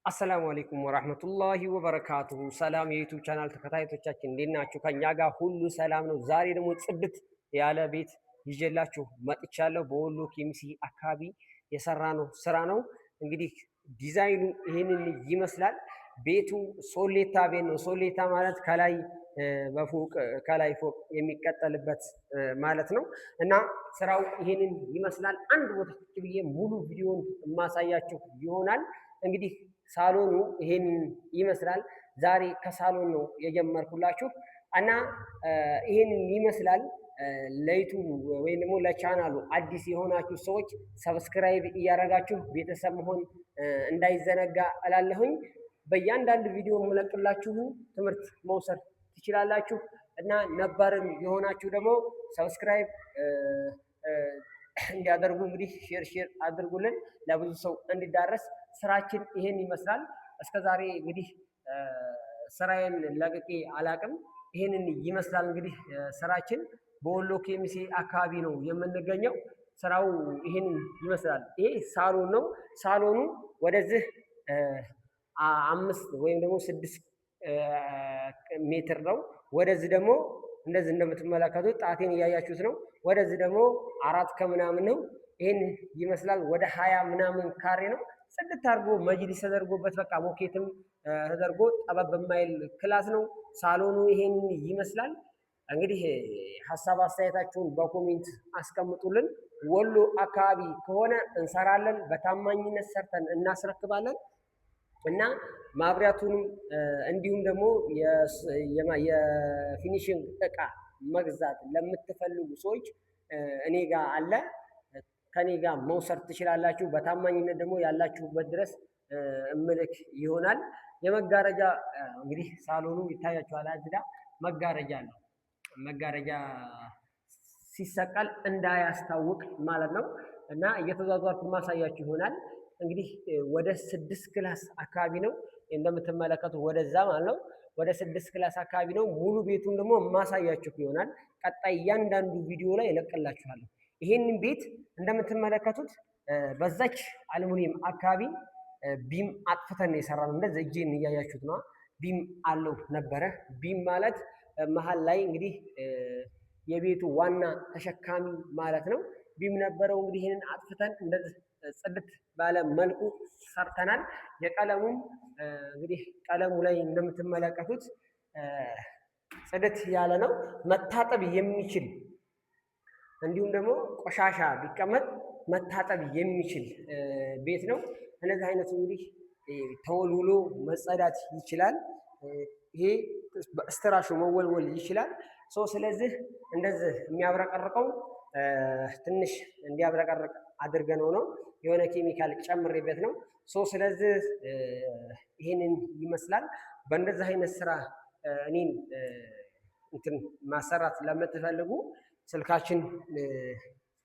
السلام عليكم ورحمة الله وبركاته። ሰላም የ YouTube channel ተከታታዮቻችን፣ እንዴት ናችሁ? ከኛ ጋር ሁሉ ሰላም ነው። ዛሬ ደግሞ ጽድት ያለ ቤት ይዤላችሁ መጥቻለሁ። በወሎ ኬሚሴ አካባቢ የሰራነው ስራ ነው። እንግዲህ ዲዛይኑ ይህንን ይመስላል። ቤቱ ሶሌታ ቤት ነው። ሶሌታ ማለት ከላይ በፎቅ ከላይ ፎቅ የሚቀጠልበት ማለት ነው። እና ስራው ይህንን ይመስላል። አንድ ቦታ ቁጭ ብዬ ሙሉ ቪዲዮን የማሳያችሁ ይሆናል። እንግዲህ ሳሎኑ ይሄንን ይመስላል። ዛሬ ከሳሎን ነው የጀመርኩላችሁ እና ይሄንን ይመስላል። ለ YouTube ወይም ደግሞ ለቻናሉ አዲስ የሆናችሁ ሰዎች subscribe እያደረጋችሁ ቤተሰብ መሆን እንዳይዘነጋ እላለሁኝ። በእያንዳንዱ ቪዲዮ የምለቅላችሁን ትምህርት መውሰድ ትችላላችሁ እና ነባርም የሆናችሁ ደግሞ subscribe እንዲያደርጉ እንግዲህ share share አድርጉልን ለብዙ ሰው እንዲዳረስ። ስራችን ይሄን ይመስላል። እስከ ዛሬ እንግዲህ ስራዬን ለቅቄ አላቅም። ይሄንን ይመስላል እንግዲህ ስራችን። በወሎ ኬሚሴ አካባቢ ነው የምንገኘው። ስራው ይሄን ይመስላል። ይሄ ሳሎን ነው። ሳሎኑ ወደዚህ 5 ወይም ደግሞ 6 ሜትር ነው። ወደዚህ ደግሞ እንደዚህ እንደምትመለከቱት ጣቴን እያያችሁት ነው። ወደዚህ ደግሞ አራት ከምናምን ነው። ይህን ይመስላል። ወደ 20 ምናምን ካሬ ነው። ጽድት አድርጎ መጅሊስ ተደርጎበት በቃ ሞኬትም ተደርጎ ጠበብ በማይል class ነው። ሳሎኑ ይሄን ይመስላል። እንግዲህ ሀሳብ አስተያየታችሁን በ comment አስቀምጡልን። ወሎ አካባቢ ከሆነ እንሰራለን፣ በታማኝነት ሰርተን እናስረክባለን እና ማብሪያቱንም እንዲሁም ደግሞ የ finishing እቃ መግዛት ለምትፈልጉ ሰዎች እኔ ጋር አለ። ከኔ ጋር መውሰድ ትችላላችሁ። በታማኝነት ደግሞ ያላችሁበት ድረስ እምልክ ይሆናል። የመጋረጃ እንግዲህ ሳሎኑ ይታያችኋል። እዚህ ጋር መጋረጃ ነው። መጋረጃ ሲሰቀል እንዳያስታውቅ ማለት ነው። እና እየተዟዟርኩ ማሳያችሁ ይሆናል። እንግዲህ ወደ ስድስት class አካባቢ ነው እንደምትመለከቱ ወደዛ ማለት ነው። ወደ ስድስት class አካባቢ ነው። ሙሉ ቤቱን ደግሞ ማሳያችሁ ይሆናል። ቀጣይ እያንዳንዱ ቪዲዮ ላይ እለቅላችኋለሁ። ይሄንን ቤት እንደምትመለከቱት በዛች አልሙኒየም አካባቢ beam አጥፍተን ነው የሰራነው። እንደዚህ እጄን እያያችሁት ነው። Beam አለው ነበረ። Beam ማለት መሀል ላይ እንግዲህ የቤቱ ዋና ተሸካሚ ማለት ነው። Beam ነበረው። እንግዲህ ይህንን አጥፍተን እንደዚህ ጽድት ባለ መልኩ ሰርተናል። የቀለሙም እንግዲህ ቀለሙ ላይ እንደምትመለከቱት ጽድት ያለ ነው። መታጠብ የሚችል እንዲሁም ደግሞ ቆሻሻ ቢቀመጥ መታጠብ የሚችል ቤት ነው። እነዚህ አይነቱ እንግዲህ ተወልውሎ መጸዳት ይችላል። ይሄ ስትራሹ መወልወል ይችላል። So ስለዚህ እንደዚህ የሚያብረቀርቀው ትንሽ እንዲያብረቀርቅ አድርገነው ነው፣ የሆነ ኬሚካል ጨምሬበት ነው። So ስለዚህ ይህንን ይመስላል። በእንደዚህ አይነት ስራ እኔን እንትን ማሰራት ለምትፈልጉ ስልካችን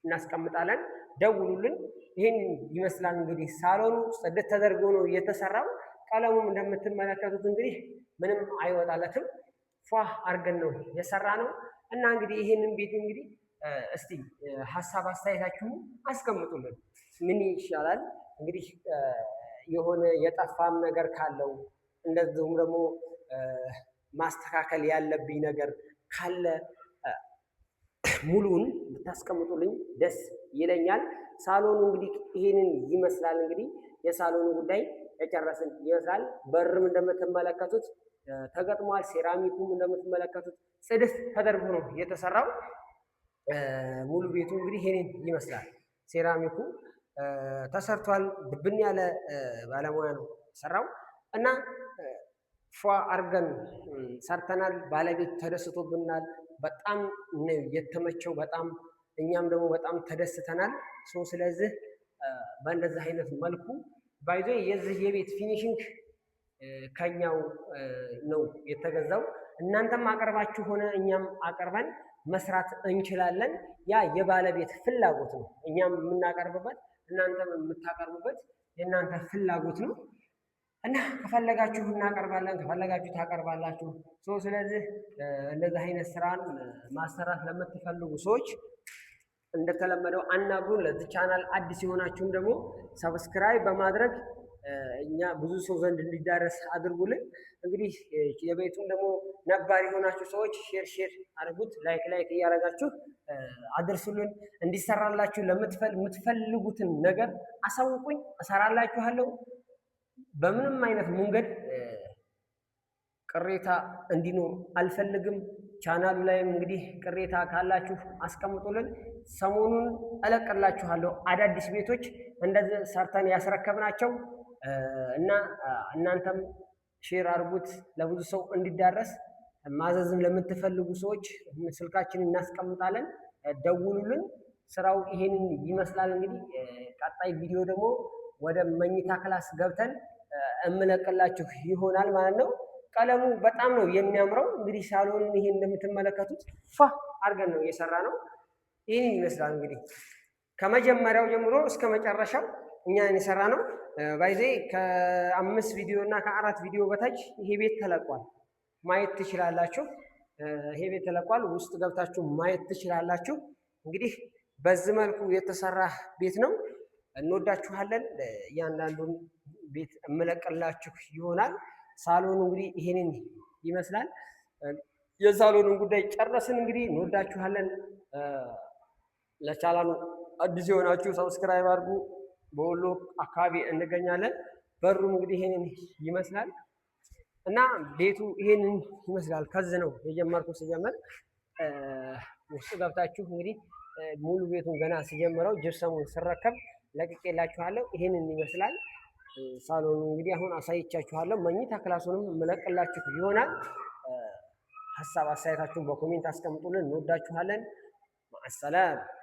እናስቀምጣለን፣ ደውሉልን። ይህን ይመስላል እንግዲህ ሳሎኑ ጽድት ተደርጎ ነው የተሰራው። ቀለሙም እንደምትመለከቱት እንግዲህ ምንም አይወጣለትም። ፏ አድርገን ነው የሰራነው እና እንግዲህ ይህንን ቤት እንግዲህ እስቲ ሀሳብ አስተያየታችሁን አስቀምጡልን። ምን ይሻላል እንግዲህ የሆነ የጠፋም ነገር ካለው እንደዚሁም ደግሞ ማስተካከል ያለብኝ ነገር ካለ ሙሉውን ብታስቀምጡልኝ ደስ ይለኛል። ሳሎኑ እንግዲህ ይህንን ይመስላል። እንግዲህ የሳሎኑ ጉዳይ የጨረስን ይመስላል። በርም እንደምትመለከቱት ተገጥሟል። ሴራሚኩም እንደምትመለከቱት ጽድት ተደርጎ ነው የተሰራው። ሙሉ ቤቱ እንግዲህ ይህንን ይመስላል። ሴራሚኩ ተሰርቷል። ድብን ያለ ባለሙያ ነው ሰራው እና ፏ አርገን ሰርተናል። ባለቤት ተደስቶብናል። በጣም ነው የተመቸው። በጣም እኛም ደግሞ በጣም ተደስተናል። So ስለዚህ በእንደዚህ አይነት መልኩ by the way የዚህ የቤት finishing ከኛው ነው የተገዛው። እናንተም አቅርባችሁ ሆነ እኛም አቅርበን መስራት እንችላለን። ያ የባለቤት ፍላጎት ነው። እኛም የምናቀርብበት እናንተም የምታቀርቡበት የእናንተ ፍላጎት ነው እና ከፈለጋችሁ እናቀርባለን፣ ከፈለጋችሁ ታቀርባላችሁ። So ስለዚህ እንደዚህ አይነት ስራን ማሰራት ለምትፈልጉ ሰዎች እንደተለመደው አናግሩን። ለዚህ ቻናል አዲስ የሆናችሁም ደግሞ subscribe በማድረግ እኛ ብዙ ሰው ዘንድ እንዲዳረስ አድርጉልን። እንግዲህ የቤቱን ደግሞ ነባር የሆናችሁ ሰዎች share share አድርጉት፣ like like እያደረጋችሁ አድርሱልን። እንዲሰራላችሁ የምትፈልጉትን ነገር አሳውቁኝ፣ እሰራላችኋለሁ። በምንም አይነት መንገድ ቅሬታ እንዲኖር አልፈልግም። ቻናሉ ላይም እንግዲህ ቅሬታ ካላችሁ አስቀምጡልን። ሰሞኑን እለቅላችኋለሁ አዳዲስ ቤቶች እንደዚህ ሰርተን ያስረከብናቸው እና እናንተም share አድርጉት ለብዙ ሰው እንዲዳረስ። ማዘዝም ለምትፈልጉ ሰዎች ስልካችንን እናስቀምጣለን፣ ደውሉልን። ስራው ይሄንን ይመስላል። እንግዲህ ቀጣይ ቪዲዮ ደግሞ ወደ መኝታ class ገብተን እምለቅላችሁ ይሆናል ማለት ነው። ቀለሙ በጣም ነው የሚያምረው። እንግዲህ ሳሎኑን ይሄን እንደምትመለከቱት ፋ አድርገን ነው የሰራነው። ይህን ይመስላል እንግዲህ ከመጀመሪያው ጀምሮ እስከ መጨረሻው እኛ የሰራነው። By the way ከአምስት ቪዲዮ እና ከአራት ቪዲዮ በታች ይሄ ቤት ተለቋል፣ ማየት ትችላላችሁ። ይሄ ቤት ተለቋል፣ ውስጥ ገብታችሁ ማየት ትችላላችሁ። እንግዲህ በዚህ መልኩ የተሰራ ቤት ነው። እንወዳችኋለን። እያንዳንዱን ቤት እምለቅላችሁ ይሆናል። ሳሎኑ እንግዲህ ይሄንን ይመስላል። የሳሎኑን ጉዳይ ጨረስን። እንግዲህ እንወዳችኋለን። ለቻናሉ አዲስ የሆናችሁ subscribe አድርጉ። በወሎ አካባቢ እንገኛለን። በሩም እንግዲህ ይሄንን ይመስላል እና ቤቱ ይሄንን ይመስላል። ከዚህ ነው የጀመርኩት። ስጀምር ውስጥ ገብታችሁ እንግዲህ ሙሉ ቤቱን ገና ስጀምረው ጅብሰሙን ስረከብ ለቅቄላችኋለሁ። ይሄንን ይመስላል ሳሎኑ እንግዲህ አሁን አሳይቻችኋለሁ። መኝታ class ኡንም ምለቅላችሁ ይሆናል። ሀሳብ አስተያየታችሁን በ comment አስቀምጡልን። እንወዳችኋለን። مع السلامة።